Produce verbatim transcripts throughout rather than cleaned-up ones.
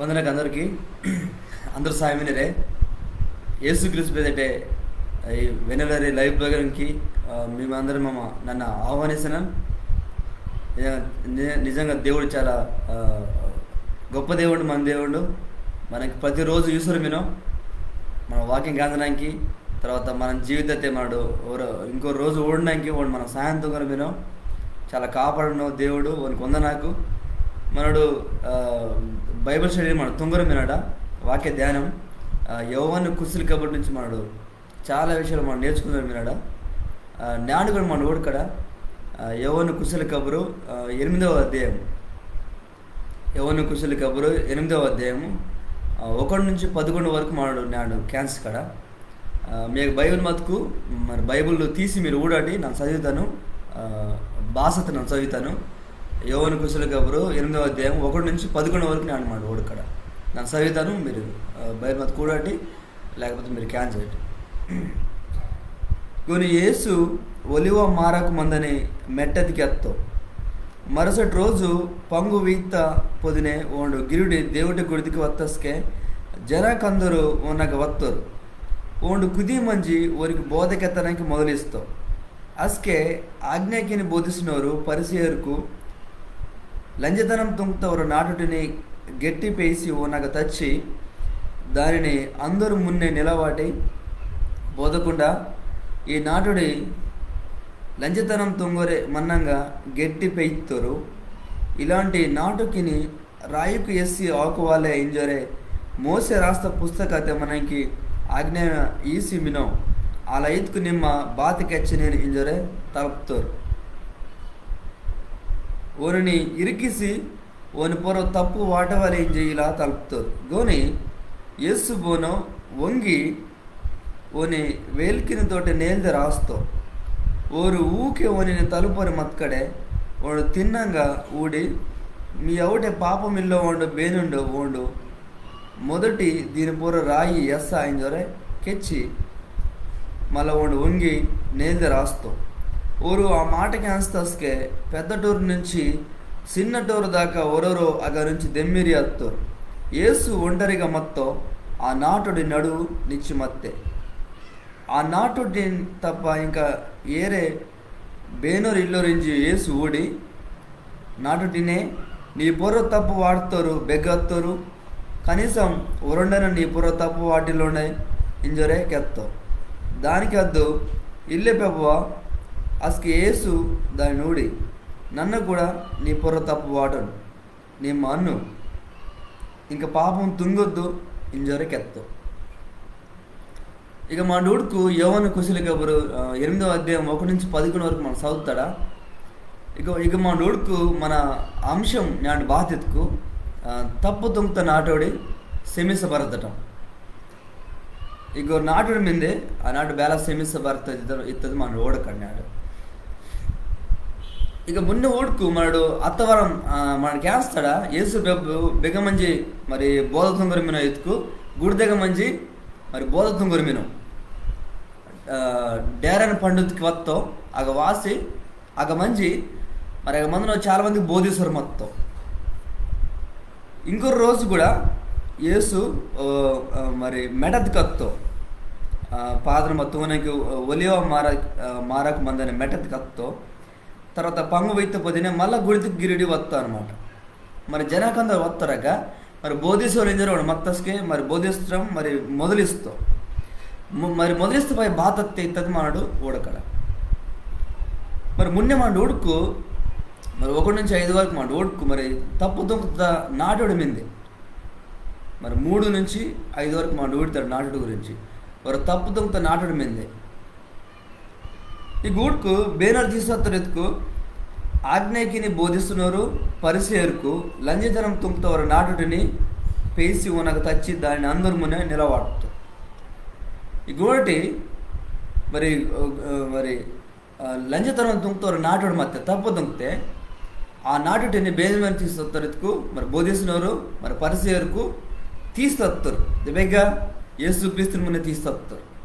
వందనాకు అందరికి. అందరు సాయమినరే. యేసుక్రీస్తు పేదటే ఈ వెన్నెలరి live programకి, ఆ, మీ అందరు మమ్మ నన్న ఆహ్వానిస్తున్నాను. నిజంగా, ని-, నిజంగా దేవుడు చాలా, ఆ, గొప్ప దేవుడు, మన దేవుడు. మనకి ప్రతిరోజు ఈశ్వరు మీను మన వాక్యం కేంజనాంకి, తర్వాత మన జీవితతే మనడు ఓరో ఇంకో రోజు ఊడనాంకి ఓండు మన సాయం తుంగోరు మీను. చాలా కాపాడును దేవుడు, ఓనికి వందనాకు. మనడు, ఆ, Bible study మన తుంగోరు మీనడ వాక్య ధ్యానం, ఆ, యోవాను కుశల కబురు నుంచి మనడు చాలా విషయాలు మనం నేర్చుకుందోరు మీనడ. ఆ, నేండు కూడా మన ఊడకడ, ఆ, యోవాను కుశల కబురు, ఆ, ఎనిమిదవ అధ్యాయం. యోవాను కుశల కబురు ఎనిమిదవ అధ్యాయము, ఆ, ఒకటి నుంచి పదకొండు వరకు మనడు నేండు కేంజకడ. ఆ, మీకు Bible మతుకు మరి Bible తీసి మీరు ఊడాటి, నన్న చదువుతాను. ఆ, భాషతో నన్న చదువుతాను. యోవాను కుశల కబురు ఎనిమిదవ అధ్యాయం ఒకటి నుంచి పదకొండు వరకు నేండు మనడు ఊడకడ. నన్న చదువుతాను, మీరు, ఆ, Bible మతుకు ఊడాటి, లేకపోతే మీరు కేంజాటి. గోని యేసు ఒలివ మారాకు మందని మెట్టదికి అత్తో. మరుసటి రోజు పంగు వీత్త పొదినే ఓండు గిరుడి దేవుడి గుడిదికి వత్తస్కే జనాకందరు ఓనగ వత్తోరు. ఓండు కుది మంజి ఓరికి బోధ కెత్తనాంకి మొదలిస్తో. అస్కే ఆజ్ఞకిని బోధిసినోరు పరిసయ్యుర్కు లంజతనం తుంగ్త ఒరో నాటోడిని గెట్టి పెయిసి ఓనగ తచ్చి, దానిని అందరు మున్నే నిలవాటి, బోధకుండా, ఈ నాటోడి లంజతనం తుంగోరే మన్నంగా గెట్టి పెయిత్తోరు. ఇలాంటి నాటోకిని రాయికు ఎస్సి ఆకువాలే ఇంజోరే మోసే రాస్త పుస్తకతే మనంకి ఆజ్ఞ ఈసి మినో. అలా ఇత్కు నిమ్మ బాత కెచ్చినేను ఇంజోరే తలుప్తోరు. ఓనిని ఇరికిసి, ఓని పొర్రో తప్పు వాటవాలే ఇంజి ఇలా తలుప్తోరు. గోని యేసు బోనో వంగి, ఓని వేల్కిని తోటే నేల్దె రాస్తో. ఓరు ఊకే ఓనిని తలుపోరె మత్కడే, ఓండు తిన్నంగా ఊడి, మీ అవుటే పాపమిల్లో ఓండు బేనుండో ఓండు మొదటి దీని పొర్రో రాయి ఎస్సా ఇంజోరే కెచ్చి, మల్ల ఓండు వంగి నేల్దె రాస్తో. ఓరు ఆ మాట కేంజ్తస్కే పెద్దటోరు నుంచి సిన్నటోరు దాకా ఒరోరో అగ నుంచి దెమ్మిరి అత్తోరు. యేసు ఒంటరిగా మత్తో, ఆ నాటోడి నడువు నిచ్చి మత్తే. ఆ నాటోడిని తప్ప ఇంకా ఏరే బేనోరు ఇల్లోరింజి యేసు ఊడి, నాటోడినే, నీ పొర్రో తప్పు వాట్తోరు బెగ్గ అత్తోరు, కనీసం ఒరొండన నీ పొర్రో తప్పు వాటిలోండే ఇంజోరే కెత్తో. దానికి అద్దు, ఇల్లే పెబువా. అస్కే యేసు దానిని ఊడి, నన్న కూడా నీ పొర్రో తప్పు వాటోను, నిమ్మ అన్ను, ఇంక పాపం తుంగొద్దు ఇంజోరే కెత్తో. ఇక మనడు ఊడ్కు యోవాను కుశల కబురు, ఆ, ఎనిమిదవ అధ్యాయం ఒకటి నుంచి పదకొండు వరకు మనడు సదువ్తాడ. ఇక, ఇక మనడు ఊడ్కు మన అంశం నేండు బాతిత్కు, ఆ, తప్పు తుంగ్త నాటోడి సెమిస బరదటం. ఇక నాటోడి మిందే, ఆ నాటోడి బేల సెమిస బరత ఇత్తది, ఇత్తది మనడు ఊడకడ నేండు. ఇక మున్నే ఊడ్కు మనడు అత్తవారం, ఆ, మనడు కేంజ్తాడ, యేసు బె-, బెగ్గ మంజి మరి బోధ తుంగోరు మినో ఇత్కు, గుడిదగ్గ మంజి మరి బోధ తుంగోరు మినో. ఆ, డేరాని పండుత్కి వత్తో, అగ వాసి, అగ మంజి, మరి అగ మందనో చాలా మందికి బోధిసోరు మత్తో. ఇంకో రోజు కూడా యేసు, ఓ, ఆ, మరి మెటది కత్తో. ఆ, పాదన మత్తో మనకి ఒలివ మార-, ఆ, మారకు మందని మెటది కత్తో. తర్వాత పంగు వెయిత్త పొదినే మళ్ళా గుడికి గిరిడి వత్తో అనమాట. మరి జనాకందరు వత్తోరక, మరి బోధిసోరు ఇంజోరే ఓండు మత్తస్కే, మరి బోధిసటం, మరి మొదలిస్తో. ము-, మరి మొదలిస్త పయ్య బాతత్తే ఇత్తది మనడు ఊడకడ. మరి మున్నే మనడు ఊడ్కు, మరి ఒకటి నుంచి ఐదు వరకు మనడు ఊడ్కు, మరి తప్పు తుంగ్త నాటోడి మిందే. మరి మూడు నుంచి ఐదు వరకు మనడు ఊడ్తాడ నాటోడి గురించి. ఒరో తప్పు తుంగ్త నాటోడి మిందే. ఇగ ఊడ్కు బేనోరు తీసత్తోరు ఇత్కు, ఆజ్ఞకిని బోధిసనోరు పరిసయ్యుర్కు లంజతనం తుంగ్త ఒరో నాటోడిని పెయిసి ఓనగ తచ్చి దానిని అందరు మున్నే నిలవాట్తో. ఇగ ఊడటి మరి, ఆ, మరి, ఆ, లంజతనం తుంగ్త ఒరో నాటోడి మత్తే తప్పు తుంగ్తే, ఆ నాటోడిని బేనోరు తీసత్తోరు ఇత్కు, మరి బోధిసనోరు, మరి పరిసయ్యుర్కు తీసత్తోరు. దె బెగ్గ యేసు క్రీస్తుని మున్నే తీసత్తోరు.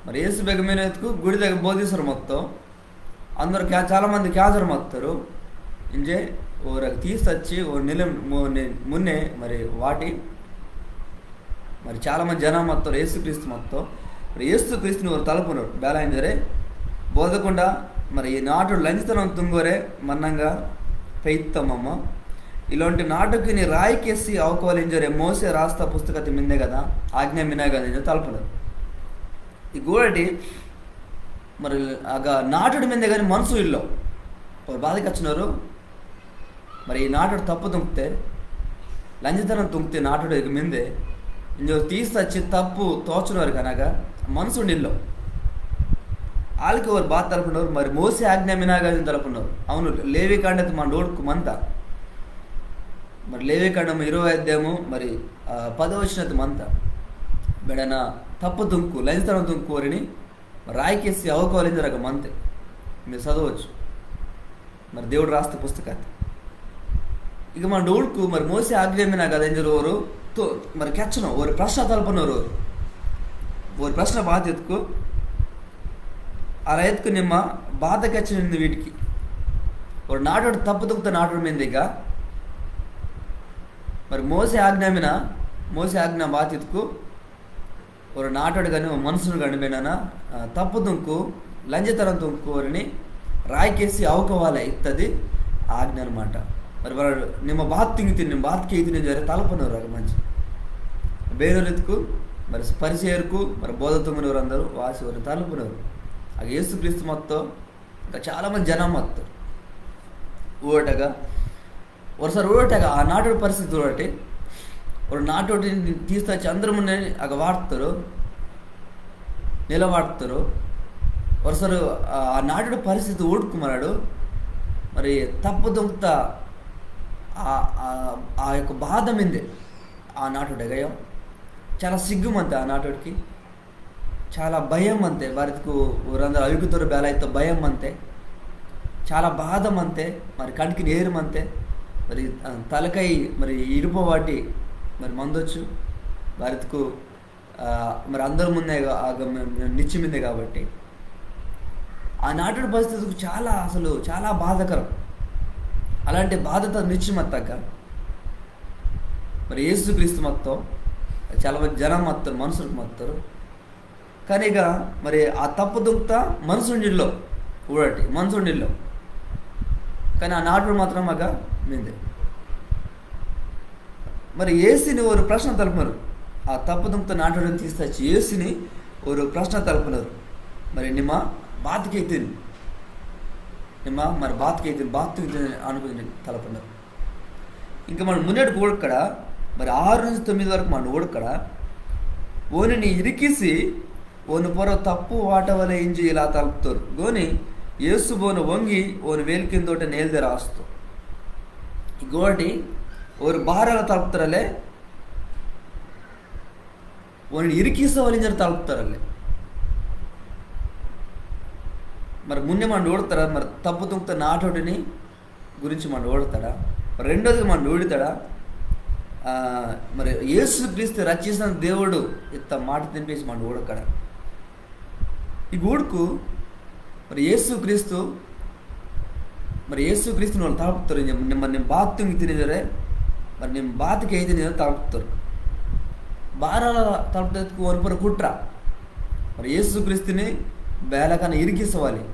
మరి యేసు బెగ్గ మినో ఇత్కు గుడిదగ్గ బోధిసోరు మత్తో. అందరు కే-, చాలా మంది కేంజోరు మత్తోరు. ఇంజే ఓరగ తీసొచ్చి ఓ నిల మో-, ని-, మున్నే మరి వాటి మరి చాలా మంది జనం మత్తోరు, యేసుక్రీస్తు మత్తో. మరి యేసుక్రీస్తుని ఓరు తలపనోరు బేలా ఇంజరే, బోధకుండా మరి ఈ నాటోడు లంజతనం తుంగోరే మన్నంగా పెయిత్తమమ్మ. ఇలాంటి నాటోకిని రాయికేసి అవకోవాలి ఇంజరే మోసే రాస్తా పుస్తకతి మిందే కదా, ఆజ్ఞ మినా కదా ఇంజరే తలపనోరు. ఈ గోడటి మరి అగ నాటోడు మిందే కానీ మనసు ఇల్లో. ఓరు బాధకి వచ్చినోరు. మరి ఈ నాటోడు తప్పు తుంగితే, లంజతనం తుంగితే నాటోడు ఇక మిందే ఇంజోరు తీసొచ్చి తప్పు తోచనోరు కనుక మనసు నిల్లో. వాళ్ళకి ఓరు బాధ తలపనోరు, మరి మోసే ఆజ్ఞ మినాగా తలపనోరు. అవును, లేవి కాండతి మన రోడ్కు మంత. మరి లేవి కాండము ఇరవై అధ్యాయము మరి, ఆ, పదో వచనతి మంత. బెడన తప్పు తుంకు, లంజతనం తుంకు ఓరిని రాయికేసి అవకోవాలి ఇంజరగ మంతే. మీరు చదవచ్చు. మరి దేవుడు రాస్త పుస్తకం. ఇక మన డోడ్కు మరి మోసే ఆజ్ఞ మినా కదా ఇంజరు ఓరు తో-, మరి కెచ్చను ఓరు ప్రశ్న తలపనోరు. ఓరు ప్రశ్న బాత ఇత్కు, అలా ఇత్కు నిమ్మ బాత కెచ్చను వీటికి. ఓరు నాటోడు తప్పు తుంగితే నాటోడు మిందిగా. మరి మోసే ఆజ్ఞ మినా, మోసే ఆజ్ఞ బాత ఇత్కు, ఓరు నాటోడు కానీ ఓ మనసును కానీ బేనానా, ఆ, తప్పు తుంకు, లంజతనం తుంకు ఓరిని రాయికేసి అవకోవాలి ఇత్తది ఆజ్ఞ అనమాట. మరి వాడు నిమ్మ బాత తుంగితే, నిమ్మ బాత కేయితే ఇంజరే తలపనోరు అగ మంచి. బేరోరు ఇత్కు, మరి పరిసయ్యుర్కు, మరి బోధ తుంగనోరు అందరూ వాసి ఓరిని తలపనోరు. అగ యేసుక్రీస్తు మత్తో, ఇంకా చాలా మంది జనం మత్తోరు. ఊడటగా, ఒకసారి ఊడటగా ఆ నాటోడి పరిస్థితి ఊడటి, ఓరు నాటోడిని తీసొచ్చి అందరి మున్నే అగ వాటతోరు, నిలవాటతోరు. ఒకసారి ఆ, ఆ నాటోడి పరిస్థితి ఊడుకు మరాడు. మరి తప్పు తుంగిత ఆ, ఆ, ఆ యొక్క బాధ మిందే ఆ నాటోడి గయం. చాలా సిగ్గు మంతే ఆ నాటోడికి. చాలా భయం మంతే, బారిత్కు ఊరందరూ అవికుతోరు బేలా ఇత్తో భయం మంతే, చాలా బాధ మంతే, మరి కంటికి నీరు మంతే, మరి, ఆ, తలకై మరి ఇరుప వాటి మరి మందొచ్చు, బారిత్కు, ఆ, మరి అందరి మున్నే గా-, ఆ గ-, మ-, మ-, నిచ్చి మిందే కాబట్టి ఆ నాటోడి పరిస్థితికి చాలా, అసలు చాలా బాధకరం. అలాంటి బాధతో నిచ్చి మత్తక మరి యేసుక్రీస్తు మత్తో, చాలా మంది జనం మత్తోరు, మనుషులకు మత్తోరు. కానీ ఇక మరి ఆ తప్పు తుంగిత మనసుండిల్లో, ఊడటి మనసుండిల్లో. కానీ ఆ నాటోడు మాత్రం అగ మిందే. మరి యేసుని ఓరు ప్రశ్న తలపనోరు. ఆ తప్పు తుంగిత నాటోడిని తీసొచ్చి యేసుని ఓరు ప్రశ్న తలపనోరు. మరి నిమ్మ బాత కేయితే, నిమ్మ మరి బాత కేయితే, బాత తుంగితే అనుకుని తలపనోరు. ఇంకా మన మున్నెటికి ఊడకడ, మరి ఆరు నుంచి తొమ్మిది వరకు మన ఊడకడ, ఓనిని ఇరికిసి, ఓని పొర్రొ తప్పు వాటవలె ఇంజి ఇలా తలప్తోరు. గోని, యేసు బోను వంగి, ఓని వేల్కిందోటె నేల్దె రాస్తో. గోటి, ఓరు బారాల తలప్తోరలె, ఓనిని ఇరికిసవలింజోరె తలప్తోరలె. మరి మున్నె మన ఊడతాడ, మరి తప్పు తుంగ్త నాటోడిని గురించి మన ఊడతాడ. రెండోది మన ఊడతాడ, ఆ, మరి యేసుక్రీస్తు రక్షించిన దేవుడు ఇత్త మాట తినిపేసి మన ఊడకడ. ఈ ఊడుకు మరి యేసుక్రీస్తు, మరి యేసుక్రీస్తుని వాళ్ళు తలప్తోరు. నిమ్మ, నిమ్మ బాత తుంగితిని ఇంజోరె, మరి నిమ్మ బాత కేయితిని ఇంజోరె తలప్తోరు. బారాల తలప్తోరు ఇత్కు ఓని పొర్రొ కుట్ర. మరి యేసుక్రీస్తుని బేలకన ఇరికిసవాలి.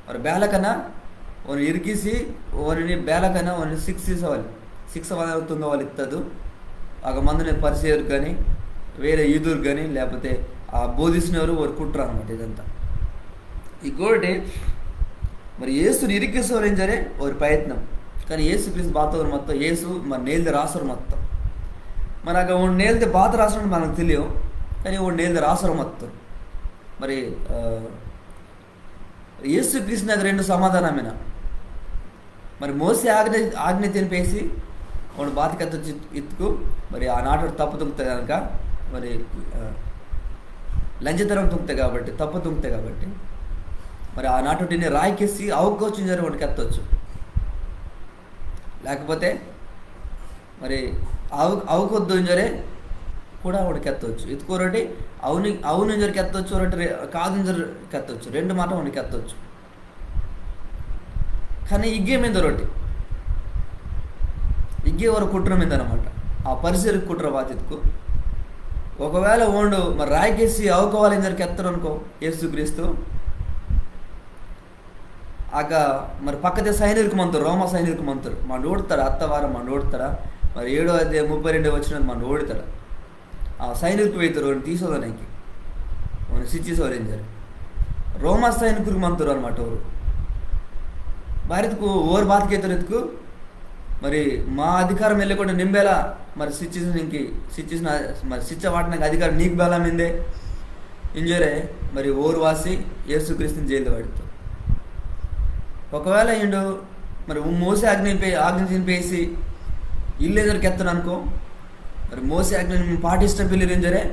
మరి బేలకన ఓని ఇరికిసి, ఓనిని బేలకన ఓనిని శిక్షిసవాలి. శిక్ష వాదన తుంగవాలి ఇత్తదు. అగ మందని పరిసయ్యుర్కు గాని, వేరే యూదుర్కు గాని, లేకపోతే ఆ బోధిసినోరు ఓరి కుట్ర అనమాట ఇదంతా. ఈ గోడె మరి యేసుని ఇరికిసవాలింజోరె ఓరి ప్రయత్నం. కానీ యేసుక్రీస్తు బాతోరు మత్తో, యేసు మరి నేల్దె రాసోరు మత్తో. మరి అగ ఓండు నేల్దె బాత రాసోండు మనకు తెలియో, కానీ ఓండు నేల్దె రాసోరు మత్తో. మరి, ఆ, యేసుక్రీస్తునగ రెండు సమాధానమైన. మరి మోసే ఆజ్ఞ, ఆజ్ఞ తినిపేసి ఓండు బాత కెత్తొచ్చు ఇత్కు, మరి ఆ నాటోడు తప్పు తుంగ్త కనుక, మరి, ఆ, లంజతనం తుంగ్త కాబట్టి, తప్పు తుంగ్త కాబట్టి, మరి ఆ నాటోడిని రాయికేసి అవకొచ్చు ఇంజోరె ఓండు కెత్తొచ్చు. లేకపోతే మరి అవు-, అవకొద్దు ఇంజోరె కూడా ఓండు కెత్తొచ్చు. ఇత్కు ఒరొటి అవును, అవును ఇంజోరె కెత్తొచ్చు, ఒరొటి రే-, కాదు ఇంజోరె కెత్తొచ్చు. రెండు మాట ఓండు కెత్తొచ్చు. కానీ ఇగ్గె మిందె ఒరొటి. ఓరు కుట్ర మిందనమాట. ఆ పరిసయ్యుర్కు కుట్ర బాతిత్కు, ఒకవేళ ఓండు మరి రాయికేసి అవుకవాలింజోరె కెత్తోండనుకో యేసుక్రీస్తు, అగ్గ మరి పక్కతే సైనికుర్కు మంతోరు, రోమా సైనికుర్కు మంతోరు, మండు ఊడ్తాడ, అత్తవార మండు ఊడ్తాడ. మరి ఏడో అధ్యాయం ముప్పై రెండో వచనం మండు ఊడ్తాడ. ఆ సైనికుర్కు వెయితోరు, ఓని తీసోదనంకి, ఓని సిచ్చిసోరెంజోరె రోమా సైనికుర్కు మంతోరు అనమాట. ఓరు బారిత్కు ఓరు బాత కెత్తోరు ఇత్కు, మరి మా అధికారం ఎల్లకుండా నిమ్మె బేలా మరి సిచ్చిసనంకి, సిచ్చిసన మరి సిచ్చ వాటనంకి అధికారం నీకు బేలా మిందే ఇంజోరె మరి ఓరు వాసి యేసుక్రీస్తుని జైల్దె వాటితోరు. ఒకవేళ ఈండు మరి మోసే ఆజ్ఞ పే-, ఆజ్ఞతిని పేసి ఇల్లెంజోరె కెత్తోండనుకో, మరి మోసే ఆజ్ఞతిని పాటిస్త పిల్లిరింజోరె,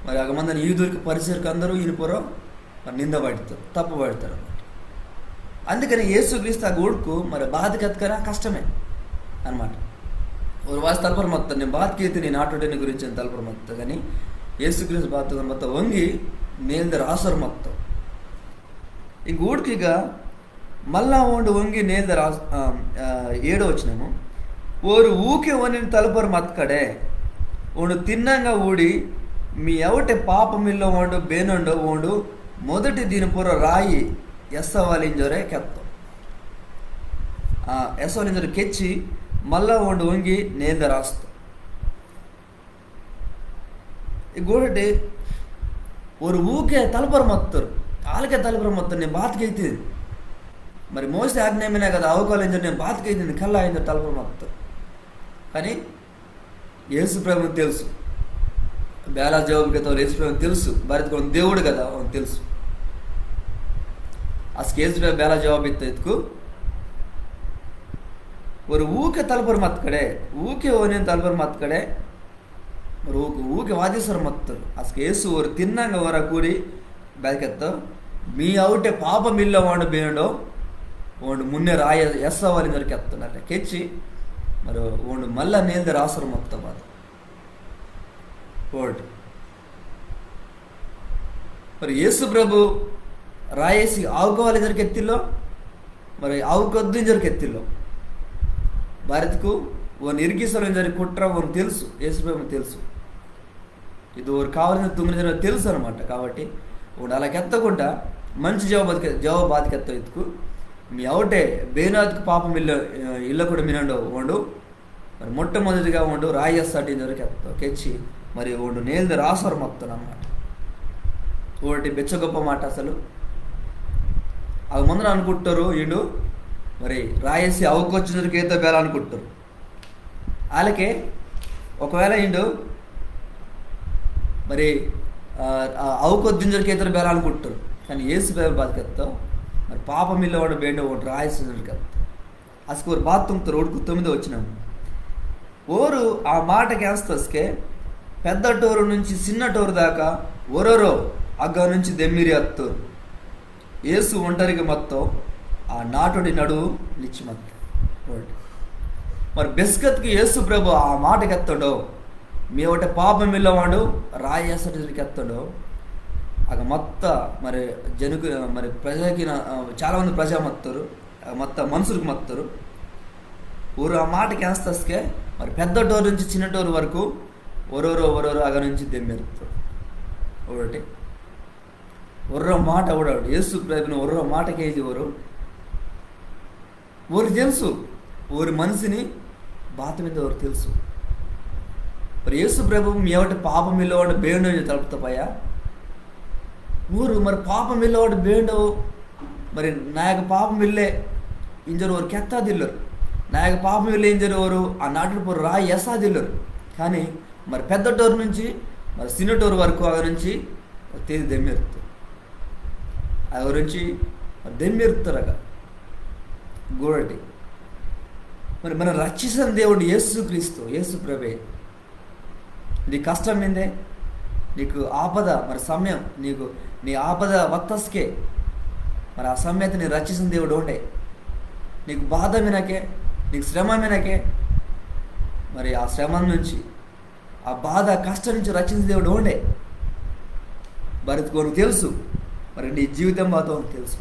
మరి అగ్గ మందని యూదుర్కు పరిసయ్యుర్కు అందరు ఈని పొర్రొ మరి నింద వాటితోరు, తప్పు వాటితోరు అనమాట. అందుకని యేసుక్రీస్తు అగ్గ ఊడ్కు మరి బాత కెత్కన కష్టమే అనమాట. ఓరు వాసి తల్పర్ మత్తో, నేను బాత కెత్తిని నాటోడిని గురించి తల్పర్ మత్తో, కానీ యేసుక్రీస్తు బాత మత్తో వంగి నేల్దె రాసోర్ మత్తో. ఇంక ఊడ్కిగ మళ్ళా ఓండు వంగి నేల్దె రాస్-, ఆ, ఆ, ఏడో వచనము. ఓరు ఊకె ఓనిని తల్పర్ మత్కడే, ఓండు తిన్నంగ ఊడి, మీ అవుటె పాపమిల్లో ఓండు బేనోండో ఓండు మొదటి దీని పొర్రొ రాయి ఎస్సవాలింజోరె కెత్తో. ఆ, ఎస్సవాలింజోరె కెచ్చి, మళ్ళా ఓండు వంగి నేల్దె రాస్తో. ఈ గోడటి ఓరు ఊకె తల్పర్ మత్తోరు, ఆలకె తల్పర్ మత్తోరు, నేను బాత కెత్తిని. మరి మోసే ఆజ్ఞ మిన కదా, అవుకవాలింజోరె నేను బాత కెత్తిని, కల్లా ఇంజోరె తల్పర్ మత్తోరు. కానీ యేసు ప్రభుని తెలుసు, బేలా జవాబు కెత్తవాలో యేసు ప్రభుని తెలుసు, బారిత్కు ఓండు దేవుడు కదా, ఓండు తెలుసు. అస్కె యేసు ప్రభు బేలా జవాబు ఇత్తో ఇత్కు, ఓరు ఊకె తల్పర్ మత్కడే, ఊకె ఓనిని తల్పర్ మత్కడే, మరి ఊకె, ఊకె వాదిసోర్ మత్తోరు. అస్కె యేసు ఓరు తిన్నంగ ఓరగ్గ ఊడి బేల కెత్తో, మీ అవుటె పాపమిల్లో ఓండు బేనోండో, ఓండు మున్నె రాయి ఎస్సవాలింజోరె కెత్తో. అలా కెచ్చి, మరి ఓండు మళ్ళా నేల్దె రాసోర్ మత్తో బాత. ఓండు మరి యేసు ప్రభు రాయేసి అవుకవాలింజోరె కెత్తిల్లో, మరి అవుకొద్దు ఇంజోరె కెత్తిల్లో. బారిత్కు ఓని ఇరికిసోరెంజోరె కుట్ర ఓనికి తెలుసు, యేసు ప్రభు తెలుసు. ఇది ఓరు కావాలింజోరె తుంగనింజోరె తెలుసు అనమాట. కాబట్టి ఓండు అలా కెత్తకుండా మంచి జవాబు బాత కె-, జవాబు బాత కెత్తో ఇత్కు, మీ అవుటె బేనోండత్కు పాపమిల్లో, ఆ, ఇల్లకుండా మినోండో ఓండు మరి మొట్టమొదటిగా ఓండు రాయి ఎస్సాటి ఇంజోరె కెత్తో, కెచ్చి, మరి ఓండు నేల్దె రాసోర్ మత్తో అనమాట. ఓటి బెచ్చ గొప్ప మాట అసలు. అగ్గ మందన అనుకుట్టోరు, ఈండు మరి రాయేసి అవుకొచ్చింజోరె కెత్తో బేలా అనుకుట్టోరు. ఆలకె ఒకవేళ ఈండు మరి, ఆ, ఆ, అవుకొద్దు ఇంజోరె కెత్తోరె బేలా అనుకుట్టోరు. కానీ యేసు ప్రభు బాత కెత్తో, మరి పాపమిల్లో ఓండు బేనోండో ఓండు రాయేసి ఇంజోరె కెత్తో. అస్కె ఓరు బాత తుంగ్తోరు, ఊడ్కు తొమ్మిదో వచనం. ఓరు ఆ మాట కేంజ్తస్కె పెద్దటోరు నుంచి సిన్నటోరు దాకా ఒరొరో అగ్గ నుంచి దెమ్మిరి అత్తోరు. యేసు ఒంటరిగ మత్తో ఆ నాటోడి నడువు నిచ్చి మత్తో. మరి బెస్కత్కి యేసు ప్రభు ఆ మాట కెత్తోండో, మీ అవుటె పాపమిల్లో ఓండు రాయి ఎస్సాటి ఇంజోరె కెత్తోండో, అగ్గ మత్త మరి జనుకు, మరి ప్రజకి నా-, ఆ, చాలా మంది ప్రజా మత్తోరు, ఆ, మత్త మనుసుర్కు మత్తోరు. ఓరు ఆ మాట కేంజ్తస్కె మరి పెద్దటోరు నుంచి చిన్నటోరు వరకు ఒరొరో ఒరొరో అగ్గ నుంచి దెమ్మిర్తోరు. ఓరొటి ఒర్రో మాట ఊడాడు, యేసు ప్రభుని ఒర్రో మాట కేంజి ఓరు. ఓరు తెలుసు, ఓరి మనసుని బాత మిందే ఓరు తెలుసు. మరి యేసు ప్రభు మీ అవుటె పాపమిల్లో ఓండు బేనోండో ఇంజి తల్ప్త పయ్య. ఓరు మరి పాపమిల్లో ఓండు బేనోండో, మరి నా అగ్గ పాపమిల్లె ఇంజోరె ఓరు కెత్తాదిల్లోరు. నా అగ్గ పాపమిల్లె ఇంజోరె ఓరు ఆ నాటోడి పొర్రొ రాయి ఎస్సాదిల్లోరు. కానీ మరి పెద్దటోరు నుంచి మరి సిన్నటోరు వరకు అగ్గ నుంచి తేది దెమ్మిర్తోరు. అగ్గ నుంచి దెమ్మిర్తోరు అగ్గ. గోడటి. మరి మన రక్షిసన దేవుడు యేసు క్రీస్తు, యేసు ప్రభే. నీ కష్టం మిందే, నీకు ఆపద, మరి సమయం, నీకు నీ ఆపద వత్తస్కే, మరి ఆ సమయతె నీ రక్షిసన దేవుడు ఓండే. నీకు బాధ మినకే, నీకు శ్రమ మినకే, మరి ఆ శ్రమ నుంచి, ఆ బాధ కష్టం నుంచి రక్షిసన దేవుడు ఓండే. బారిత్కు ఓనికి తెలుసు, మరి నీ జీవితం బాత ఓనికి తెలుసు.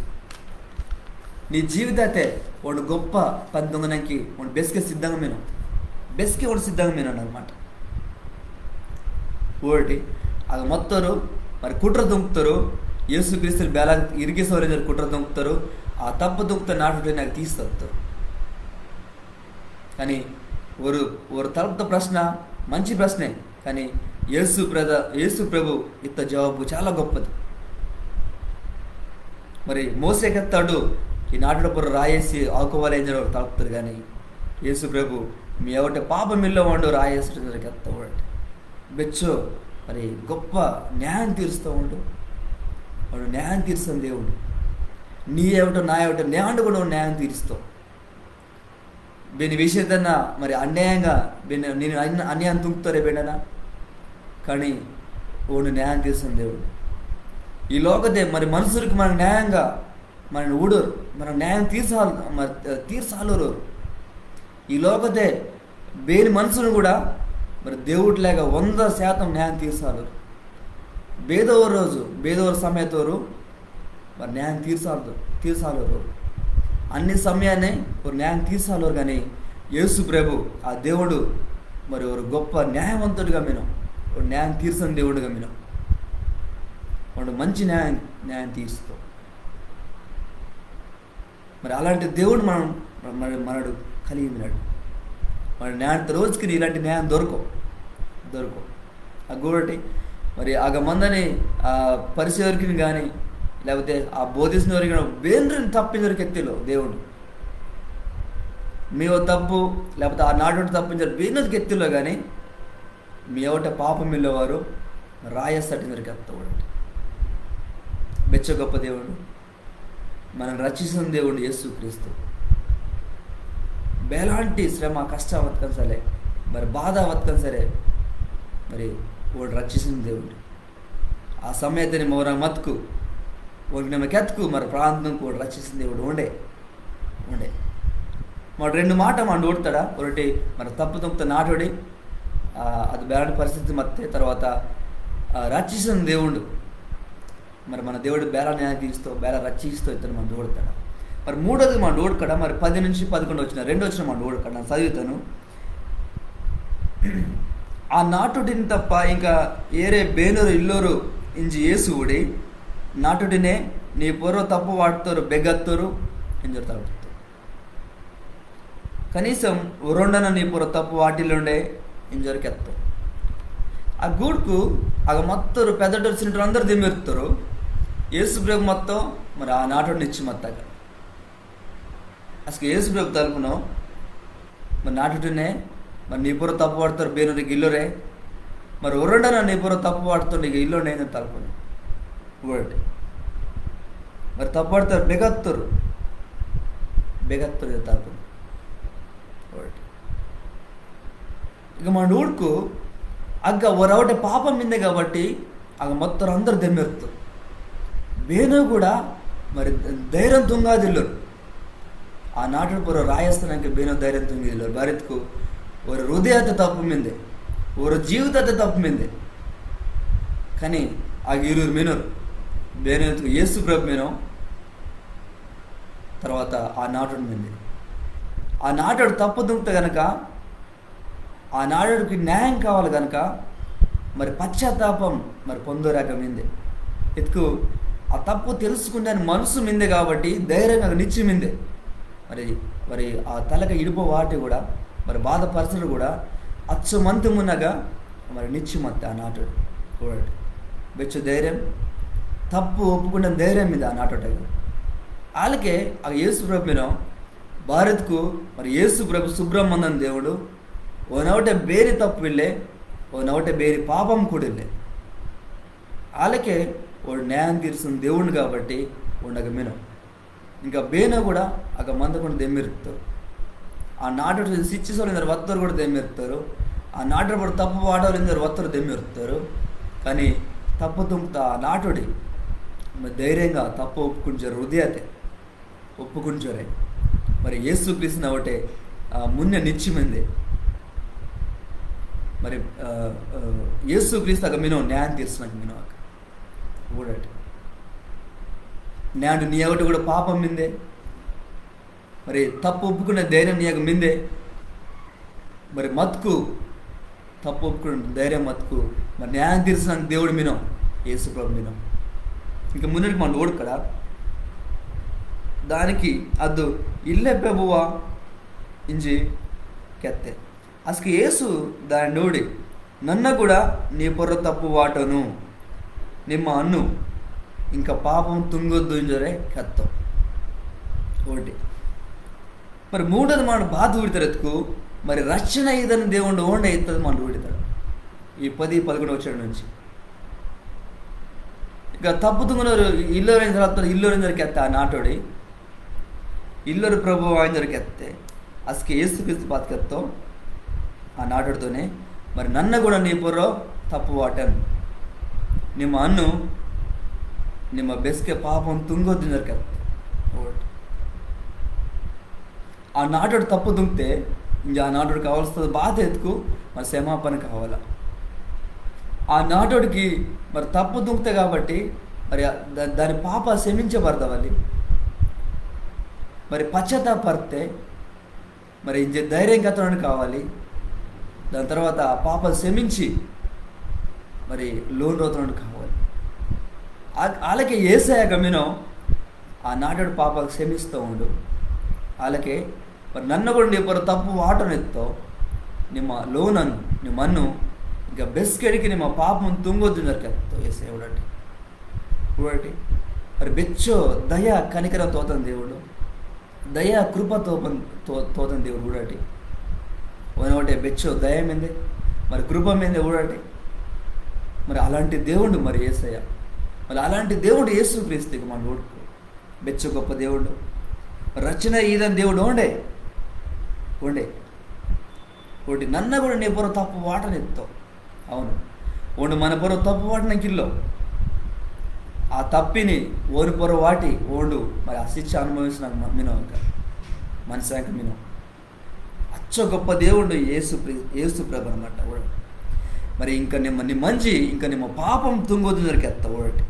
నీ జీవితాతె ఓండు గొప్ప పని తుంగనాంకి ఓండు బెస్కె సిద్ధంగా మినో. బెస్కే ఓండు సిద్ధంగా మినోండు అనమాట. ఊడటి, అగ మత్తోరు, మరి కుట్ర తుంగ్తోరు, యేసు క్రీస్తుని బేలా ఇరికిసోరె ఇంజోరె కుట్ర తుంగ్తోరు, ఆ తప్పు తుంగ్త నాటోడిని అగ తీసి తత్తోరు. కానీ ఓరు, ఓరు తలప్త ప్రశ్న మంచి ప్రశ్నే. కానీ యేసు ప్రద-, యేసు ప్రభు ఇత్త జవాబు చాలా గొప్పది. మరి మోసే కెత్తాడు, ఈ నాటోడి పొర్రొ రాయేసి ఆకువాలె ఇంజోరె ఓరు తలప్తోరు. కానీ యేసు ప్రభు, మీ అవుటె పాపం ఇల్లోవాండు రాయేసి ఇంజోరె కెత్తవాడు. బెచ్చో, మరి గొప్ప న్యాయం తీరుస్తోండు. ఓండు న్యాయం తీర్సని దేవుండు. నీ అవుటె, నా అవుటె, న్యాయం కూడా ఓండు న్యాయం తీరుస్తో. బేని విషయతన్న మరి అన్యాయంగా, బేని నిన్ను అన్-, అన్యాయం తుంగ్తోరె బేండన్న. కానీ ఓండు న్యాయం తీర్సని దేవుండు. ఈ లోకతె మరి మనుసుర్కి మన న్యాయంగా, మన ఊడోరు, మన న్యాయం తీర్సాల్-, మరి, ఆ, తీర్సాలోరు. ఈ లోకతె బేని మనుసుర్ని కూడా మరి దేవుటిలాగా వంద శాతం న్యాయం తీర్సాలోరు. బేదో రోజు, బేదో సమయతోరు మరి న్యాయం తీర్సాలు, తీర్సాలోరు. అన్ని సమయానే ఓరు న్యాయం తీర్సాలోరు. కానీ యేసు ప్రభు, ఆ దేవుండు, మరి ఓరు గొప్ప న్యాయవంతుడిగా మినో, ఓరు న్యాయం తీర్సని దేవుండుగా మినో, ఓండు మంచి న్యాయం, న్యాయం తీర్స్తో. మరి అలాంటి దేవుండు మనం, మన-, మనడు కలిగి మినడు. మరి నేండు రోజుకి ఇలాంటి న్యాయం దొరకో, దొరకో. అగ్గ ఊడటి, మరి అగ మందని ఆ పరిసయ్యుర్కిని కానీ, లేకపోతే ఆ బోధిస్నోరిని కానీ, బేనోరిని తప్పు ఇంజోరె కెత్తిల్లో దేవుండు. మీ ఓ తప్పు, లేకపోతే ఆ నాటోడి తప్పు ఇంజోరె బేనోరిని కెత్తిల్లో. కానీ మీ అవుటె పాపం ఇల్లోవారు రాయేసి ఇంజోరె కెత్తవాడు. బెచ్చో గొప్ప దేవుండు. మనని రక్షిసని దేవుండు యేసు క్రీస్తు. బేలాంటి శ్రమ, కష్ట వత్కన్ సరే, మరి బాధ వత్కన్ సరే, మరి ఓండు రక్షిసని దేవుండు. ఆ సమయతె నిమ్మ ఓరగ మత్కు, ఓండు నిమ్మ కెత్కు, మరి ప్రాణం తుంగ్కు ఓండు రక్షిసని దేవుండు ఓండే. ఓండే. మరి రెండు మాట మనడు ఊడతాడా? ఒకటి మరి తప్పు తుంగ్త నాటోడి, ఆ, అది బేలాంటి పరిస్థితి మత్తె, తర్వాత, ఆ, రక్షిసని దేవుండు. మరి మన దేవుండు బేలా న్యాయం తీర్స్తో, బేలా రక్షిస్తో ఇత్తోండు మనడు ఊడతాడా? మరి మూడోది మనడు ఊడకడ, మరి పది నుంచి పదకొండు వచనం, రెండు వచనం మనడు ఊడకడ, నన్న చదువుతాను. ఆ నాటోడిని తప్ప ఇంకా ఏరే బేనోరు ఇల్లోరు ఇంజి యేసు ఊడి, నాటోడినే, నీ పొర్రొ తప్పు వాట్తోరు బెగత్తోరు ఇంజోరె తలప్తో. కనీసం ఒరొండన్న నీ పొర్రొ తప్పు వాటిల్లోండే ఇంజోరె కెత్తో. ఆ గూడ్కు అగ మత్తోరు పెద్దటోరు సిన్నటోరు అందరు దెమ్మిర్తోరు. యేసు ప్రభు మత్తో, మరి ఆ నాటోడు నిచ్చి మత్తగ. అస్కె యేసు ప్రభు తల్పనో, మరి నాటోడినే, మరి నీ పొర్రొ తప్పు వాట్తోరు బేనోరు ఇగ్గ ఇల్లోరే, మరి ఒరొండన్న నీ పొర్రొ తప్పు వాట్తోండు ఇగ్గ ఇల్లోండే ఇంజి తల్పనో. ఊడటి. మరి తప్పు వాట్తోరు బెగత్తోరు. బెగత్తోరు ఇంజి తల్పనో. ఊడటి. ఇక మనడు ఊడ్కు అగ్గ ఒరవటె పాపం మిందే కాబట్టి అగ్గ మత్తోరు అందరు దెమ్మిర్తోరు. బేనో కూడా మరి ధైర్యం తుంగాదిల్లోరు. ఆ నాటోడి పొర్రొ రాయేస్తనంకె బేనో ధైర్యం తుంగాదిల్లోరు. బారిత్కు ఓరి హృదయతె తప్పు మిందే, ఓరి జీవితతె తప్పు మిందే. కానీ అగ్గ ఇరువురు మినోరు. బేనో ఇత్కు యేసు ప్రభు మినో, తర్వాత ఆ నాటోడు మిందే. ఆ నాటోడు తప్పు తుంగ్త గనక, ఆ నాటోడికి న్యాయం కావాలి గనక, మరి పశ్చాత్తాపం మరి పొందోరె అగ్గ మిందే. ఇత్కు ఆ తప్పు తెలుసుకుంటాని మనసు మిందే కాబట్టి ధైర్యంగా అగ్గ నిచ్చి మిందే. మరి, మరి ఆ తలక ఇడుపు వాటి కూడా, మరి బాధపరచడు కూడా, అచ్చమంతమునగా మరి నిచ్చి మత్త ఆ నాటోడు. ఊడటి. బెచ్చో ధైర్యం, తప్పు ఒప్పుకుంటాని ధైర్యం మిందే ఆ నాటోడు. ఆలకే అగ్గ యేసు ప్రభు మినో, బారిత్కు మరి యేసు ప్రభు సుబ్రం మందని దేవుండు, ఓనవుటె బేరి తప్పు ఇల్లే, ఓనవుటె బేరి పాపం కూడా ఇల్లే. ఆలకే ఓండు న్యాయం తీర్సని దేవుండు కాబట్టి ఓండు అగ్గ మినో. ఇంకా బేనో కూడా అగ్గ మందకుండా దెమ్మిర్తోరు. ఆ నాటోడు సిచ్చిసోలె ఇంజోరె వత్తోరు కూడా దెమ్మిర్తోరు. ఆ నాటోడు కూడా తప్పు వాటోలె ఇంజోరె వత్తోరు దెమ్మిర్తోరు. కానీ తప్పు తుంగ్త ఆ నాటోడి మరి ధైర్యంగా తప్పు ఒప్పుకుంజోరె హృదయతె ఒప్పుకుంజోరె. మరి యేసు క్రీస్తునవుటె, ఆ, మున్నె నిచ్చి మిందే. మరి, ఆ, ఆ, యేసు క్రీస్తు అగ్గ మినో న్యాయం తీర్సనంకె మినో అగ్గ. ఊడటి. నేండు నీ అవుటె కూడా పాపం మిందే. మరి తప్పు ఒప్పుకునే ధైర్యం నీ అగ్గ మిందే. మరి మత్కు తప్పు ఒప్పుకుని ధైర్యం మత్కు మరి న్యాయం తీర్చడానికి దేవుడు మినో, యేసు ప్రభు మినో. ఇంకా మున్నటికి మనం ఓడుకడ దానికి అద్దు ఇల్లే ప్రభువా ఇంజి కెత్తే. అస్కె యేసు దాని నోడి, నన్న కూడా నీ పొర్రొ తప్పు వాటోను, నిమ్మ అన్ను, ఇంకా పాపం తుంగొద్దు ఇంజోరె కెత్తో. ఓటి. మరి మూడోది మాట బాత ఊడితాడు ఎత్తుకు, మరి రక్షణ ఈదని దేవుండు ఓండే ఇత్తది మాట ఊడితాడు. ఈ పది పదకొండు వచనం నుంచి. ఇక తప్పు తుంగనోరు ఇల్లోరైన తర్వాత ఇల్లోరైన కెత్త ఆ నాటోడి, ఇల్లోరు ప్రభు వాయిందరు కెత్తే. అస్కె యేసుక్రీస్తు బాత కెత్తో ఆ నాటోడితోనే, మరి నన్న కూడా నీ పొర్రొ తప్పు వాటన్, నిమ్మ అన్ను, నిమ్మ బెస్కె పాపం తుంగొద్దు ఇంజోరె కెత్తో. ఓటి. ఆ నాటోడు తప్పు తుంగితే, ఇంజ ఆ నాటోడు కావాల్సింది బాత ఎత్తుకు మరి క్షమాపణ కావాలా. ఆ నాటోడికి మరి తప్పు తుంగితే కాబట్టి మరి ఆ దా-, దాని పాప క్షమించబడదవాలి. మరి పశ్చాత్తాపడితే మరి ఇంజ ధైర్యం కత్తడానికి కావాలి. దాని తర్వాత ఆ పాప క్షమించి మరి లోన్ రోతడానికి కావాలి. ఆ-, అలాగే ఏసయ్య గమ్మినో ఆ నాటోడు పాప క్షమిస్తూ ఉండు. అలాగే మరి నన్న కూడా నీ పొర్రొ తప్పు వాటోను ఎత్తో, నిమ్మ లోనను, నిమ్మ అన్ను, ఇంకా బెస్కెడికి నిమ్మ పాపం తుంగొద్దు ఇంజోరె కెత్తో ఏసయ్య ఊడటి. ఊడటి. మరి బెచ్చో దయ కనికరం తోతన్ దేవుడు, దయ కృప తోపన్-, తో-, తోతన్ దేవుడు ఊడటి. ఓనోటే బెచ్చో దయ మిందే, మరి కృప మిందే ఊడటి. మరి అలాంటి దేవుడు మరి ఏసయ్య. మరి అలాంటి దేవుడు యేసుక్రీస్తుకి మన ఊడుకు. బెచ్చో గొప్ప దేవుడు. రక్షణ ఈదని దేవుడు ఓండే. ఓండే. ఓటి నన్న కూడా నీ పొర్రొ తప్పు వాటనిత్తో. అవును. ఓండు మన పొర్రొ తప్పు వాటనంకిల్లో. ఆ తప్పిని ఓని పొర్రొ వాటి ఓండు మరి ఆ శిక్ష అనుభవించిన మినో ఇంకా. మన సంక మినో. అచ్చో గొప్ప దేవుడు యేసు ప్రి-, యేసు ప్రభు అనమాట. మరి ఇంకా నిమ్మ నీ మంజి, ఇంకా నిమ్మ పాపం తుంగొద్దు ఇంజోరె కెత్తో ఓడటి.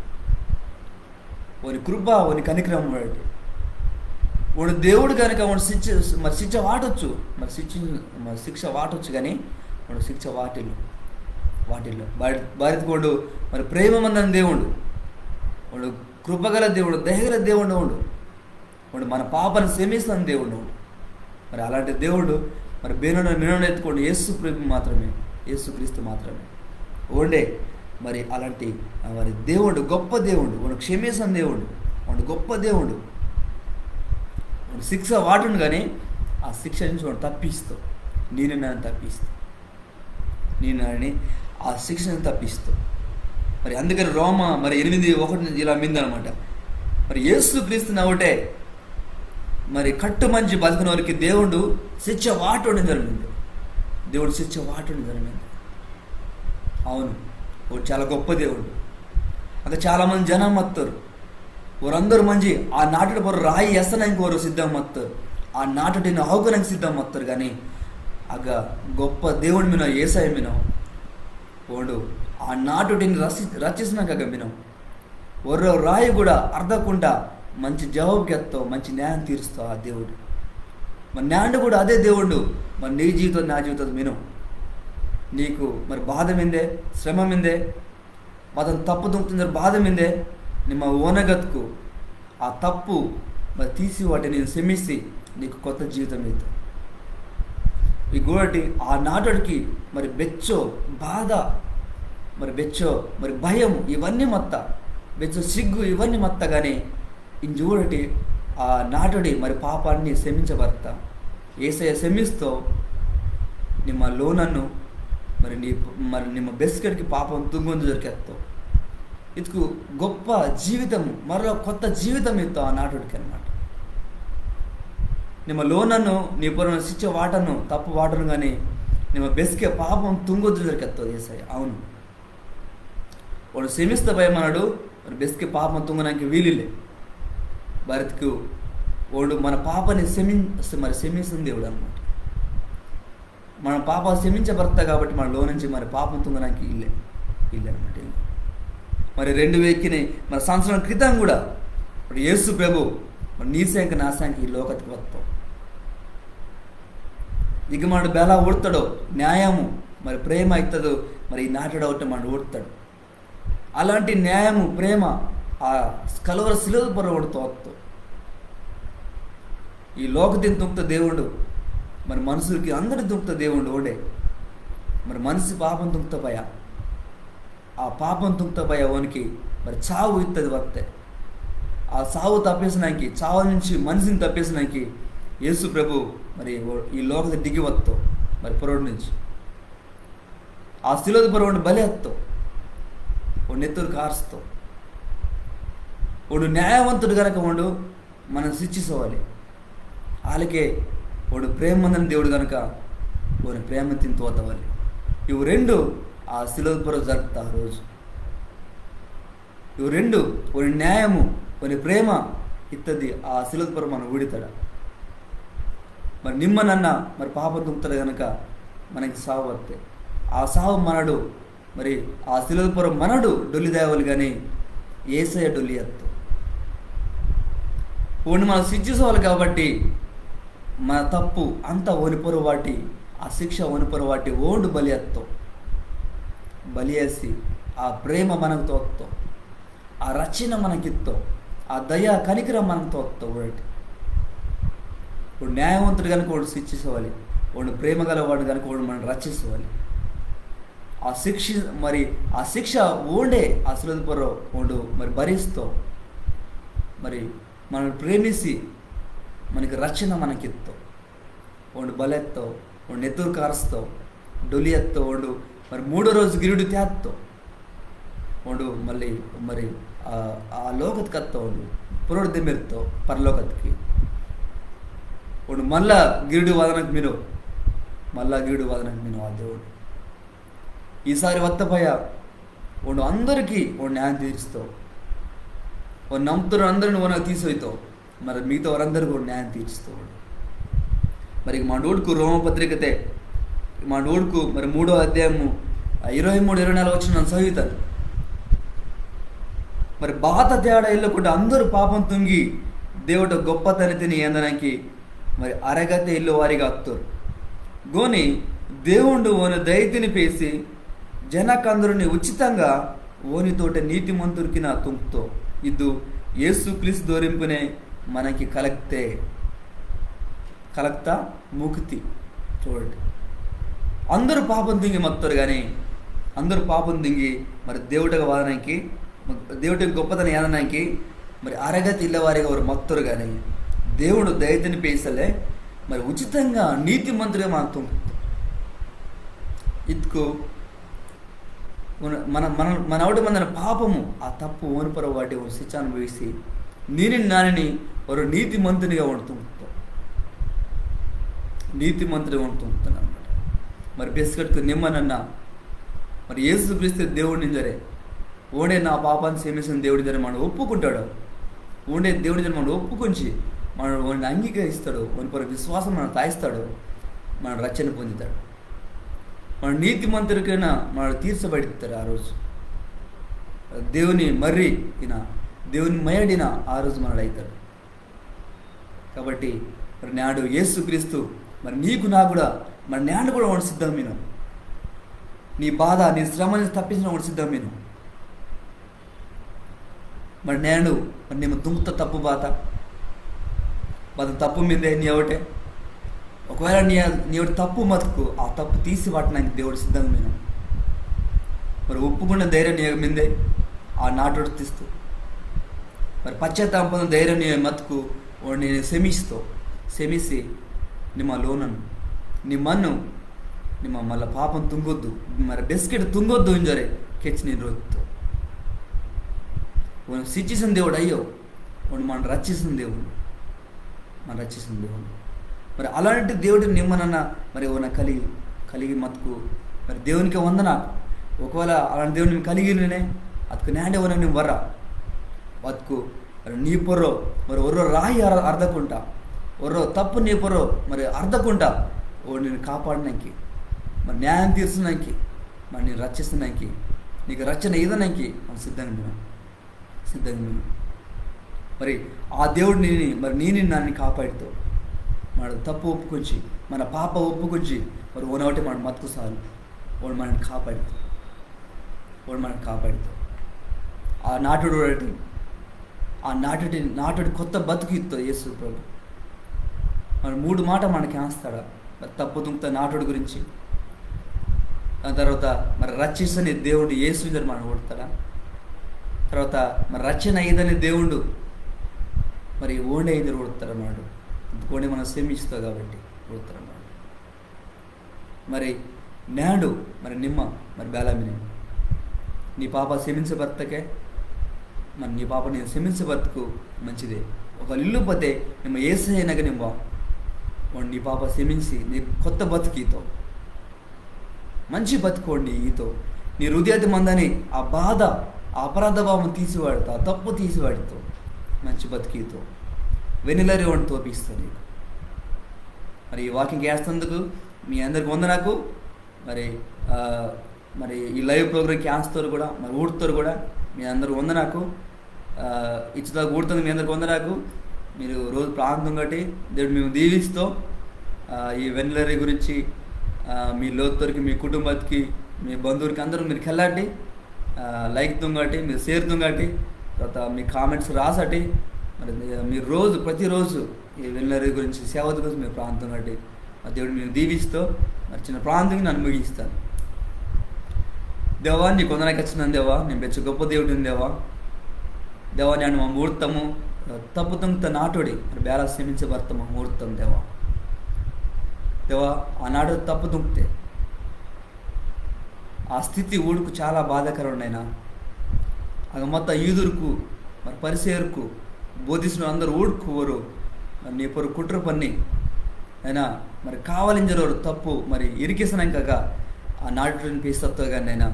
ఓని కృప, ఓని కనికరం ఓడటి. ఓండు దేవుడు కనుక ఓండు శిక్ష, మరి శిక్ష వాటొచ్చు, మరి శిక్ష, మరి శిక్ష వాటొచ్చు కానీ ఓండు శిక్ష వాటిల్లు, వాటిల్లు. బారి-, బారిత్కు ఓండు మరి ప్రేమ మందని దేవుడు, ఓండు కృపగల దేవుడు, దయగల దేవుడు ఓండు. ఓండు మన పాపని క్షమిస్తాను దేవుడు. మరి అలాంటి దేవుడు మరి బేనోడు మినోడు ఎత్తుకోండు యేసు ప్రభు మాత్రమే, యేసుక్రీస్తు మాత్రమే. ఓండే మరి అలాంటి ఆ మరి దేవుడు గొప్ప దేవుడు, ఓండు క్షమిస్తాను దేవుడు, ఓండు గొప్ప దేవుడు. ఓండు శిక్ష వాటును కానీ ఆ శిక్ష నుంచి ఓండు తప్పిస్తో, నిన్ను నన్ను తప్పిస్తో. నిన్ను నన్ను ఆ శిక్షను తప్పిస్తో. మరి అందుకని రోమా మరి ఎనిమిది ఒకటి నుంచి ఇలా మిందనమాట. మరి యేసుక్రీస్తుని అవుటే మరి కట్టు మంచి బతుకునోరికి దేవుడు శిక్ష వాటోండు ఇంజోరె మిందే. దేవుడు శిక్ష వాటోండు ఇంజోరె మిందే. అవును, ఓండు చాలా గొప్ప దేవుడు. అగ్గ చాలా మంది జనం మత్తోరు. ఓరందరు మంజి ఆ నాటోడి పొర్రొ రాయి ఎసనంకి ఓరు సిద్ధం మత్తోరు, ఆ నాటోడిని అవుకనంకి సిద్ధం మత్తోరు. కానీ అగ్గ గొప్ప దేవుడు మినో, ఏసయ్య మినో, ఓండు ఆ నాటోడిని రచి-, రక్షిస్తానికి అగ్గ మినో. ఒర్రో రాయి కూడా అర్దకుండా మంచి జవాబు కెత్తో, మంచి న్యాయం తీరుస్తో ఆ దేవుడు. మరి నేండు కూడా అదే దేవుడు మరి నీ జీవితం, నా జీవితం మినో. నీకు మరి బాధ మిందే, శ్రమ మిందే, బాధ తప్పు తుంగుతుందని బాధ మిందే, నిమ్మ ఓనగత్కు ఆ తప్పు మరి తీసి వాటిని క్షమిసి నీకు కొత్త జీవితం ఇద్దు. ఈ గూడటి ఆ నాటోడికి మరి బెచ్చో బాధ, మరి బెచ్చో మరి భయం, ఇవన్నీ మత్త, బెచ్చో సిగ్గు, ఇవన్నీ మత్త. కానీ ఇంజూడటి ఆ నాటోడి మరి పాపాన్ని క్షమించబడతా. ఏసయ్య క్షమిస్తో నిమ్మ లోనన్ను మరి నీ, మరి నిమ్మ బెస్కెట్కి పాపం తుంగొందు దొరికెత్తో. ఇత్కు గొప్ప జీవితము, మరలా కొత్త జీవితం ఇత్తో ఆ నాటోడికి అనమాట. నిమ్మ లోనన్ను నీ పొర్రొ శిక్ష వాటను, తప్పు వాటను కానీ నిమ్మ బెస్కె పాపం తుంగొద్దు దొరికెత్తో ఏసయ్య. అవును, ఓండు క్షమిస్త పయ్య మనడు, మరి బెస్కె పాపం తుంగనాంకి వీలిల్లే. బారిత్కు ఓండు మన పాపని క్షమిం-, మరి క్షమించిన దేవుడు అనమాట. మన పాప క్షమించబడతా కాబట్టి మన లోనుంచి మరి పాపం తుంగనాంకి ఇల్లే, ఇల్లే అనమాట. మరి రెండు వేకినే మరి సంవత్సరం క్రితం కూడా మరి యేసు ప్రభు మరి నీ సేంక నా సేంక ఈ లోకత్కి వత్తో. ఇక మనడు బేలా ఊడతాడో న్యాయము, మరి ప్రేమ ఇత్తదు, మరి ఈ నాటడవుట మనడు ఊడతాడు. అలాంటి న్యాయము, ప్రేమ ఆ కలవర సిలువ పొర్రొ ఓండు తోత్తో. ఈ లోకతిని తుంగ్త దేవుండు, మరి మనుసురికి అందరిని తుంగ్త దేవుండు ఓండే. మరి మనిషి పాపం తుంగ్త పయ, ఆ పాపం తుంగ్త పయ ఓనికి మరి చావు ఇత్తది వత్తే. ఆ చావు తప్పిసనాంకి, చావు నుంచి మనిషిని తప్పిసనాంకి యేసు ప్రభు మరి ఓ-, ఈ లోకత దిగి వత్తో, మరి పొర్రొడి నుంచి. ఆ సిలువ పొర్రొ ఓండు బలి అత్తో, ఓండు నెత్తురు కార్స్తో. ఓండు న్యాయవంతుడు గనక ఓండు మనం శిక్షిసవాలి. ఆలకే ఓండు ప్రేమ మందని దేవుడు గనక ఓని ప్రేమతిని తోతవాలి. ఇవి రెండు ఆ సిలువ పొర్రొ జరుగుతా ఆ రోజు. ఇవి రెండు, ఓని న్యాయము, ఓని ప్రేమ ఇత్తది ఆ సిలువ పొర్రొ మనడు ఊడితాడ. మరి నిమ్మ నన్న మరి పాపం తుంగ్తాడ గనక మనకి సావు వత్తే. ఆ సావు మనడు మరి ఆ సిలువ పొర్రొ మనడు డొల్లి దాయవాలి గాని యేసయ్య డొల్లి అత్తో. ఓండు మనం శిక్షిసవాలి కాబట్టి మన తప్పు అంతా ఓని పొర్రొ వాటి, ఆ శిక్ష ఓని పొర్రొ వాటి ఓండు బలి అత్తో. బలి అసి ఆ ప్రేమ మనకు తోత్తో, ఆ రక్షణ మనకిత్తో, ఆ దయ కనికరం మనకు తోత్తో. ఓండు న్యాయవంతుడు గనక ఓండు శిక్షిసవాలి, ఓండు ప్రేమ గలవాడు గనక ఓండు మనం రక్షిసవాలి. ఆ శిక్ష, మరి ఆ శిక్ష ఓండే ఆ సిలువ పొర్రొ ఓండు మరి భరిస్తో, మరి మనడు ప్రేమిసి మనకి రక్షణ మనకిత్తో. ఓండు బలి అత్తో, ఓండు నెత్తురు కార్స్తో, డొల్లి అత్తో, ఓండు మరి మూడో రోజు గిరుడు తేత్తో. ఓండు మళ్ళీ మరి ఆ, ఆ లోకతికి అత్తో, ఓండు పొర్రొడి దెమ్మిర్తో పరలోకతికి. ఓండు మళ్ళా గిరుడు వాదనకు మినో, మళ్ళా గిరుడు వాదనకు మినో ఆ దేవుడు. ఈసారి వత్త పయ ఓండు అందరికీ ఓండు న్యాయం తీర్స్తో. ఓని నమ్ముతున్న అందరిని ఓనగ తీసోయితో. మరి మిగతా వారందరికీ ఓండు న్యాయం తీర్స్తో. మరి ఇక మనడు ఊడ్కు రోమా పత్రికతే, మనడు ఊడ్కు మరి మూడో అధ్యాయము, ఆ, ఇరవై మూడు, ఇరవై నాలుగు వచనం నన్న చదువుతాను. మరి బాత తేడా ఇల్లకుండా అందరూ పాపం తుంగి దేవుట గొప్పతనతిని ఏందనాంకి మరి అరగతే ఇల్లు వారిగా అత్తోరు. గోని దేవుండు ఓని దయతిని పేసి జనకందరిని ఉచితంగా ఓనితోటే నీతిమంతుర్కిన తుంగ్తో. ఇద్దు యేసు క్రీస్తు దోరింపునే మనకి కలక్తే, కలక్త ముక్తి. చూడండి, అందరూ పాపం తుంగి మత్తోరు గాని, అందరూ పాపం తుంగి మరి దేవుటగా వాదనాంకి, దేవుటగా గొప్పతనం ఏందనాంకి మరి అరగతి ఇల్లవారిగా ఓరు మత్తోరు గాని, దేవుండు దయతిని పేసలే మరి ఉచితంగా నీతిమంతుడిగా మనం తుంగ్తో. ఇద్కు మన, మన, మన, మనవటి మందన పాపము, ఆ తప్పు ఓని పొర్రొ వాటి ఓండు శిక్ష అనుభవిసి, నీనిని నానిని ఒరో నీతిమంతునిగా ఓండు తుంగ్తో. నీతిమంతుడిగా ఓండు తుంగ్తో అన్నమాట. మరి బెస్కెట్కు నిమ్మ నన్న మరి యేసు క్రీస్తే దేవుండింజరే, ఓండే నా పాపాని క్షమిసన దేవుండింజరే మనడు ఒప్పుకుంటాడో, ఓండే దేవుండింజరే మనడు ఒప్పుకుంచి, మనడు ఓనిని అంగీకరిస్తాడో, ఓని పొర్రొ విశ్వాసం మనడు తాయిస్తాడో, మనడు రక్షణ పొందితాడు. మనడు నీతిమంతుర్కిన మనడు తీర్సబడితాడు ఆ రోజు. దేవుని మర్రి ఇన, దేవుని మయ్యాడిన ఆ రోజు మనడు అయితాడు. కాబట్టి మరి నేండు యేసు క్రీస్తు మరి నీకు నాకు కూడా మరి నేండు కూడా ఓండు సిద్ధం మినో. నీ బాధ, నీ శ్రమని తప్పిసన ఓండు సిద్ధం మినో. మరి నేండు మరి నిమ్మ తుంగ్త తప్పు బాత, బాత తప్పు మిందే నీ అవుటే. ఒకవేళ నీ, నీ అవుటే తప్పు మత్కు ఆ తప్పు తీసి వాటనాంకి దేవుండు సిద్ధం మినో. మరి ఒప్పుకున్న ధైర్యం నీ మిందే ఆ నాటోడు తీస్తో. మరి పశ్చాత్తాపం పొందిన ధైర్యం నీ మత్కు ఓండు నిమ్మ క్షమిస్తో. క్షమిసి నిమ్మ లోనను, నిమ్మను, నిమ్మ మళ్ళా పాపం తుంగొద్దు, మరి బెస్కెట్ తుంగొద్దు ఇంజరే కెచ్చి నిన్ను రోత్తో. ఓండు శిక్షిసన దేవుండు అయ్యో, ఓండు మనడు రక్షిసన దేవుండు, మనడు రక్షిసన దేవుండు. మరి అలాంటి దేవుండు నిమ్మ నన్న మరి ఓన కలిగి, కలిగి మత్కు మరి దేవునికే వందనాకు. ఒకవేళ అలాంటి దేవుండు నిమ్మ కలిగినే, అత్కు నేండే ఓన నిమ్మ వర్ర. అత్కు మరి నీ పొర్రొ మరి ఒర్రో రాయి అర-, అర్దకుంట, ఒర్రో తప్పు నీ పొర్రొ మరి అర్దకుంట, ఓండు నిన్ను కాపాడనాంకి, మరి న్యాయం తీర్సనాంకి, మరి నిన్ను రక్షిసనాంకి, నీకు రక్షణ ఈదనాంకి ఓండు సిద్ధంగా మినో, సిద్ధంగా మినో. మరి ఆ దేవుండు నిమ్మ, మరి నిమ్మ నన్న కాపాడితో. మన తప్పు ఒప్పుకొచ్చి, మన పాప ఒప్పుకొచ్చి, మరి ఓనవటే మన మత్కు సాలు, ఓడు మనని కాపాడుతాడు, ఓడు మనని కాపాడుతాడు. ఆ నాటుడు ఒకటి, ఆ నాటుడి నాటుడి కొత్త బతుకు ఇస్తో యేసు ప్రభు. మరి మూడు మాట మనకి ఆస్తాడా? మరి తప్పు తుంగ్త నాటుడి గురించి, దాని తర్వాత మరి రచ్చిసని దేవుడు యేసు ఇంజర్ మనం ఊడతాడా? తర్వాత మరి రచ్చన ఐదని దేవుడు మరి ఓండే ఇంజర్ ఊడతాడు అన్నమాట. అందుకోండి మనం క్షమిస్తాం కాబట్టి ఊడతాడు అన్నమాట. మరి నేడు మరి నిమ్మ మరి బేలామిని నీ పాప క్షమించబర్తకే, మరి నీ పాప నేను క్షమించబర్తకు మంచిదే. ఒక ఇల్లు పోతే నిమ్మ ఏసైనగా నిమ్మ ఓండు నీ పాప క్షమించి నీ కొత్త బతుకితో, మంచి బతుకోండి ఈతో. నీ హృదయతి మందని ఆ బాధ, ఆ అపరాధ భావం తీసివాడుతో, ఆ తప్పు తీసివాడుతో మంచి బతుకితో వెనిలరి ఓండు తోపిస్తా నీకు. మరి ఈ వాక్యం కేస్తందుకు మీ అందరికి వందనాకు. మరి ఆ, మరి ఈ లైవ్ ప్రోగ్రామ్ కేంజతోరు కూడా, మరి ఊడతోరు కూడా, మీ అందరు వందనాకు. ఆ, ఇచ్చుదాకా ఊడుతుంది మీ అందరికి వందనాకు. మీరు రోజు ప్రార్థన కట్టి దేవుడు మేము దీవిస్తూ, ఆ, ఈ వెన్నెలరి గురించి, ఆ, మీ లోతోరికి, మీ కుటుంబతికి, మీ బంధువురికి అందరూ మీరు కెళ్ళాటి. ఆ, లైక్ తుంగాటి, మీరు షేర్ తుంగాటి, తర్వాత మీ కామెంట్స్ రాసాటి. మరి మీరు రోజు, ప్రతిరోజు ఈ వెన్నెలరి గురించి సేవ గురించి మీరు ప్రార్థన కట్టి, ఆ దేవుడు మీరు దీవిస్తూ మరి చిన్న ప్రార్థన నన్ను ముగిస్తాను. దేవా, నీకు వందనాకు వచ్చినాను దేవా, నేను బెచ్చ గొప్ప దేవుడిని దేవా. దేవా, నేను మా ముహూర్తము తప్పు తుంగితే నాటోడి మరి బేలా క్షమించబడతా మా ముహూర్తం దేవా. దేవా, ఆ నాటోడి తప్పు తుంగితే ఆ స్థితి ఊడుకు చాలా బాధాకరం నైనా. అగ మొత్తం యూదుర్కు మరి పరిసేర్కు బోధిసిన అందరు ఊడుకు ఓరు మరి నీ పొరు కుట్ర పన్ని అయినా మరి కావాలింజరోరు తప్పు మరి ఇరికిసనంకగా ఆ నాటుని పీసత్తోగా నైనా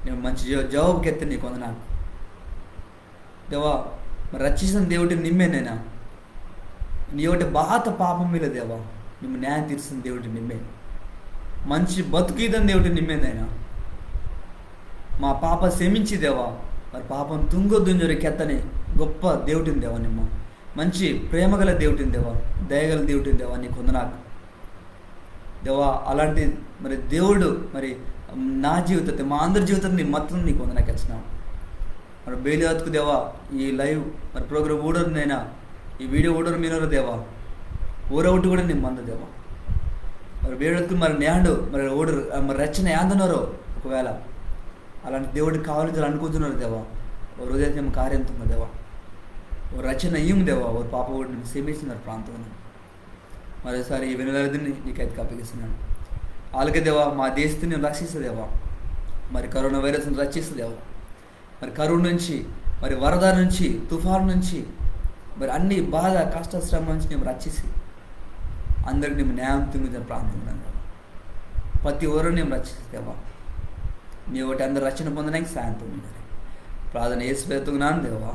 నేను మంచి జవ-, జవాబు కెత్తే నీకు వందనాకు. దేవా, మరి రక్షించిన దేవుడి నిమ్మేనైనా. నీ ఒకటి బాత పాపం మీద దేవా, నిమ్మ న్యాయం తీర్చిన దేవుడి నిమ్మే. మంచి బతుకు ఈదని దేవుడి నిమ్మేనైనా. మా పాప క్షమించి దేవా, మరి పాపం తుంగొద్దు ఇంజొరి కెత్తని గొప్ప దేవుడిని దేవా నిమ్మ. మంచి ప్రేమగల దేవుడిని దేవా, దయగల దేవుడిని దేవా, నీకు వందనాకు. దేవా, అలాంటి మరి దేవుడు మరి నా జీవితతే, మా అందరి జీవితతే నీ మత్తం నీకు వందనాకు వచ్చినాం. మరి బేలి అతుకు దేవా, ఈ లైవ్ మరి ప్రోగ్రామ్ ఊడరు నైనా, ఈ వీడియో ఊడరు మీనరు దేవా, ఊరవుట్టు కూడా నిమ్మ మంద దేవా. మరి బేడతుకు మరి నేండు మరి ఊడరు, ఆ, మరి రచన ఏందనరు ఒకవేళ అలాంటి దేవుడు కావాలని అనుకుంటున్నారు దేవా. ఓ రోజైతే నిమ్మ కార్యం తుంగ దేవా. ఓ రచన ఈము దేవా, ఓ పాప ఊడిని సేమిస్తున్నారు ప్రాంతం. మరోసారి ఈ వెనులాదిని నీకైతే అప్పగిస్తున్నాను. అలాగే దేవా, మా దేశతిని రక్షిస్తా దేవా. మరి కరోనా వైరస్ని రక్షిస్తా దేవా. మరి కరువు నుంచి, మరి వరద నుంచి, తుఫాన్ నుంచి, మరి అన్ని బాధ కష్ట శ్రమ నుంచి నిమ్మ రక్షిసి అందరికి నిమ్మ న్యాయం తుంగిన ప్రాంతం దేవా. ప్రతి ఒరు నిమ్మ రక్షిస్తా దేవా. నీ ఒకటి అందరు రక్షణ పొందడానికి సాయం తుంగినారు. ప్రార్థన యేసు పేరుతో నాను దేవా.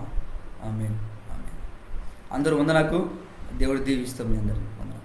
ఆమేన్. ఆమేన్. అందరూ వందనాకు. దేవుడు దీవిస్తాం మీ అందరికీ. వందనాకు.